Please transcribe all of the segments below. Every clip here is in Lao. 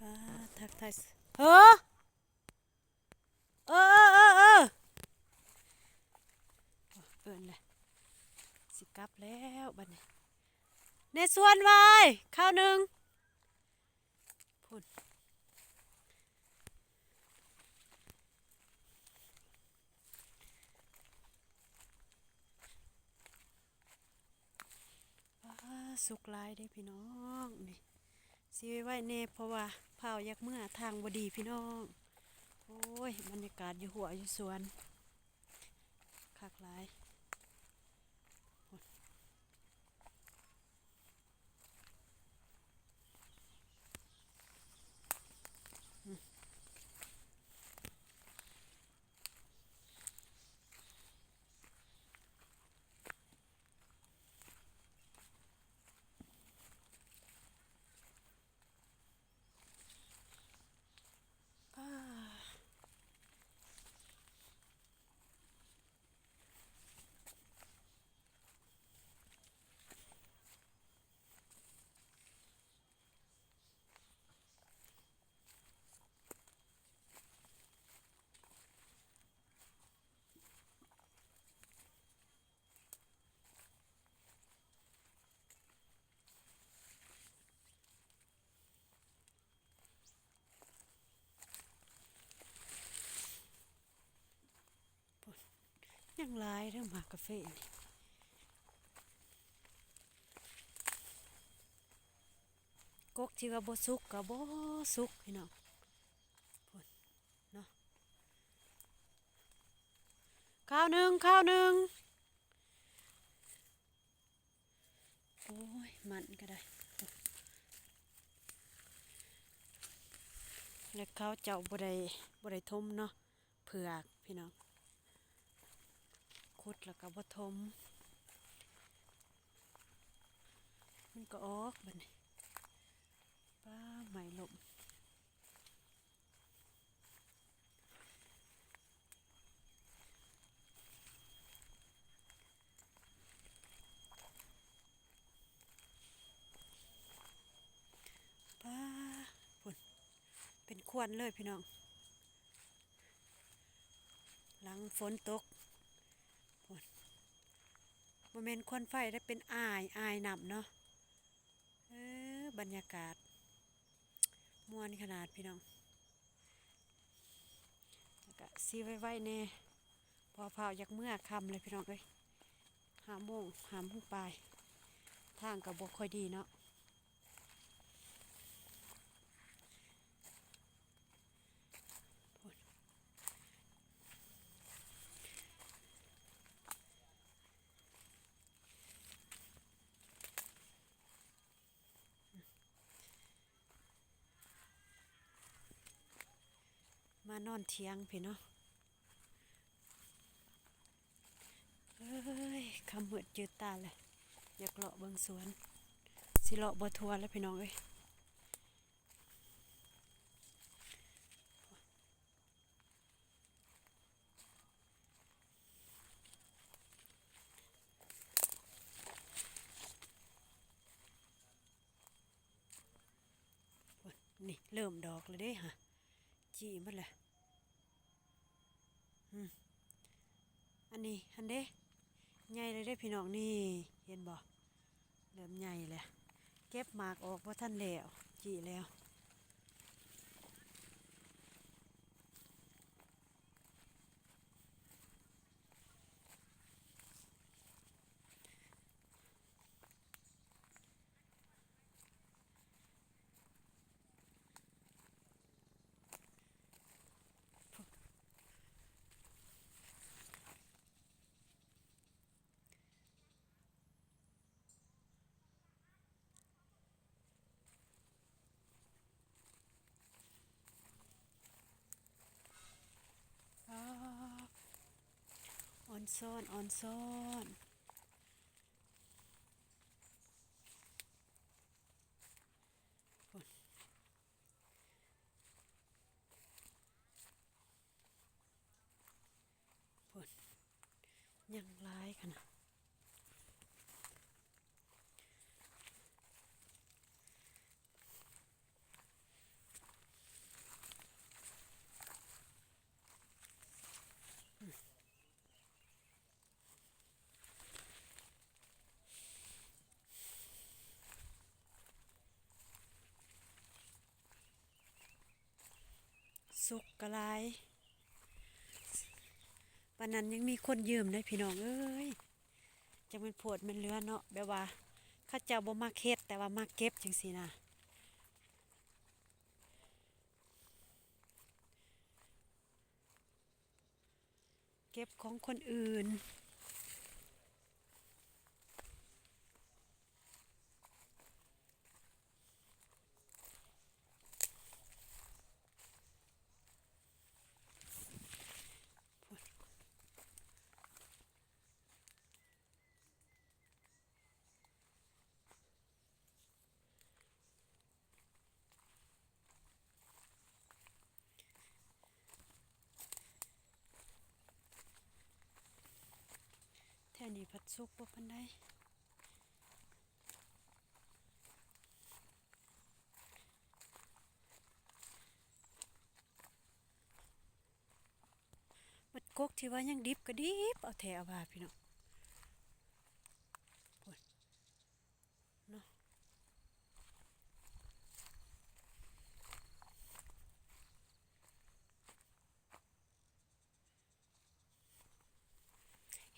ອ່າ ທັກທາຍ ເອີ ເອີ ເອີ ເອີ ເອີ ເອີ້ນແຫຼະ ຊິກັບແລ້ວບັດນີ້ ໃນສວນວາຍ ຄາວໜຶ່ງ ພຸ້ນ ປາ ສຸກຫຼາຍເດ້ພີ່ນ້ອງ ນີ້ ຊິໄວໆແດ່ ເພາະວ່າຟ້າວຢາກເມືອ ທາງບໍ່ດີພີ່ນ້ອງ. ໂອ້ຍ ບັນຍາກາດຢູ່ຮົ້ວຢູ່ສວນ ຄັກຫຼາຍ. ຍັງຫຼາຍເດີ້ ໝາກກາເຟນີ້ ກົກທີ່ວ່າບໍ່ສຸກກໍບໍ່ສຸກພີ່ນ້ອງ ພຸ້ນເນາະ. ຄາວໜຶ່ງ ຄາວໜຶ່ງ ໂອ້ຍ ມັນກໍໄດ້ ແລະເຂົາເຈົ້າບໍ່ໄດ້ ບໍ່ໄດ້ຖົມເນາະ ເຜືອກພີ່ນ້ອງ ຂຸດແລ້ວກໍບໍ່ຖົມ ມັນກໍອອກບັດນີ້ ປ້າ ໄມ້ລົ້ມ. ປ້າ ພຸ້ນ ເປັນຄວັນເລີຍພີ່ນ້ອງ ຫຼັງຝົນຕົກ ພຸ້ນ ບໍ່ແມ່ນຄວັນໄຟເດ້ ເປັນອາຍ ອາຍນ້ຳເນາະ. ເອີ ບັນຍາກາດມ່ວນຂະໜາດພີ່ນ້ອງ ແລ້ວກະຊິໄວໆແດ່ ເພາະຟ້າວຢາກເມືອ ຄ່ຳແລ້ວພີ່ນ້ອງເອີຍ ຫ້າໂມງ ຫ້າໂມງປາຍ ທາງກໍບໍ່ຄ່ອຍດີເນາະ. ມານອນຖຽງພີ້ເນາະ ເອີຍ ຄ່ຳມືດຈືດຕາແລ້ວ ຢາກເລາະເບິ່ງສວນ ຊິເລາະບໍ່ທົ່ວແລ້ວພີ່ນ້ອງເອີຍ. ນີ້ເລີ່ມດອກແລ້ວເດ້ຫະ ຈີ່ໝົດແລ້ວ ອືມ ອັນນີ້ຫັ້ນເດ້ ໃຫຍ່ແລ້ວເດ້ພີ່ນ້ອງ ນີ້ ເຫັນບໍ່? ເລີ່ມໃຫຍ່ແລ້ວ ເກັບໝາກອອກບໍ່ທັນແລ້ວ ຈີ່ແລ້ວ. ອາ ອອນຊອນ ອອນຊອນ ພຸ້ນ. ພຸ້ນ ຍັງຫຼາຍຂະໜາດ ພຸ້ນ ສຸກກະຫຼາຍ ປານນັ້ນຍັງມີຄົນຢືມເດ້ພີ່ນ້ອງເອີຍ. ຈັກແມ່ນໂພດແມ່ນເຫຼືອເນາະ ແບບວ່າເຂົາເຈົ້າບໍ່ມັກເຮັດ ແຕ່ວ່າມັກເກັບຈັ່ງຊີ້ນະ. ເກັບຂອງຄົນອື່ນ. ແຖວນີ້ພັດສຸກບໍ່ປານໃດ. ບັດກົກທີ່ວ່າຍັງດິບກໍດິບເອົາແທ້ເອົາວ່າພີ່ນ້ອງ ພຸ້ນເນາະ.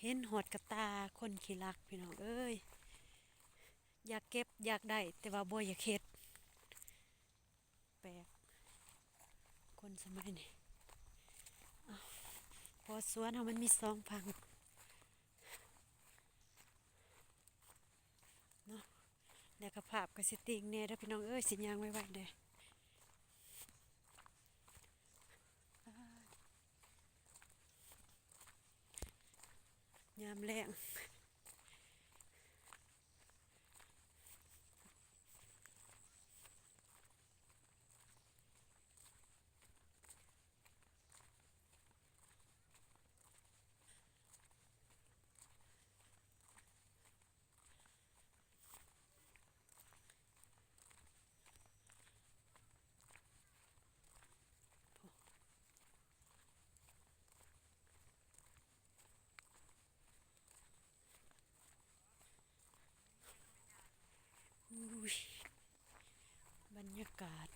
ເຫັນຮອດກະຕາຄົນຂີ້ລັກພີ່ນ້ອງເອີຍ ຢາກເກັບຢາກໄດ້ ແຕ່ວ່າບໍ່ຢາກເຮັດ. ແປກ ຄົນສະໄໝນີ້ ເອົ້າ ເພາະສວນເຮົາມັນມີສອງຝັ່ງເນາະ ແລ້ວກະພາບກະຊິຕິ່ງແດ່ເດີພີ່ນ້ອງເອີຍ ຊິຍ່າງໄວໆແດ່ ຍາມແລງ. ອຸ້ຍ ບັນຍາກາດ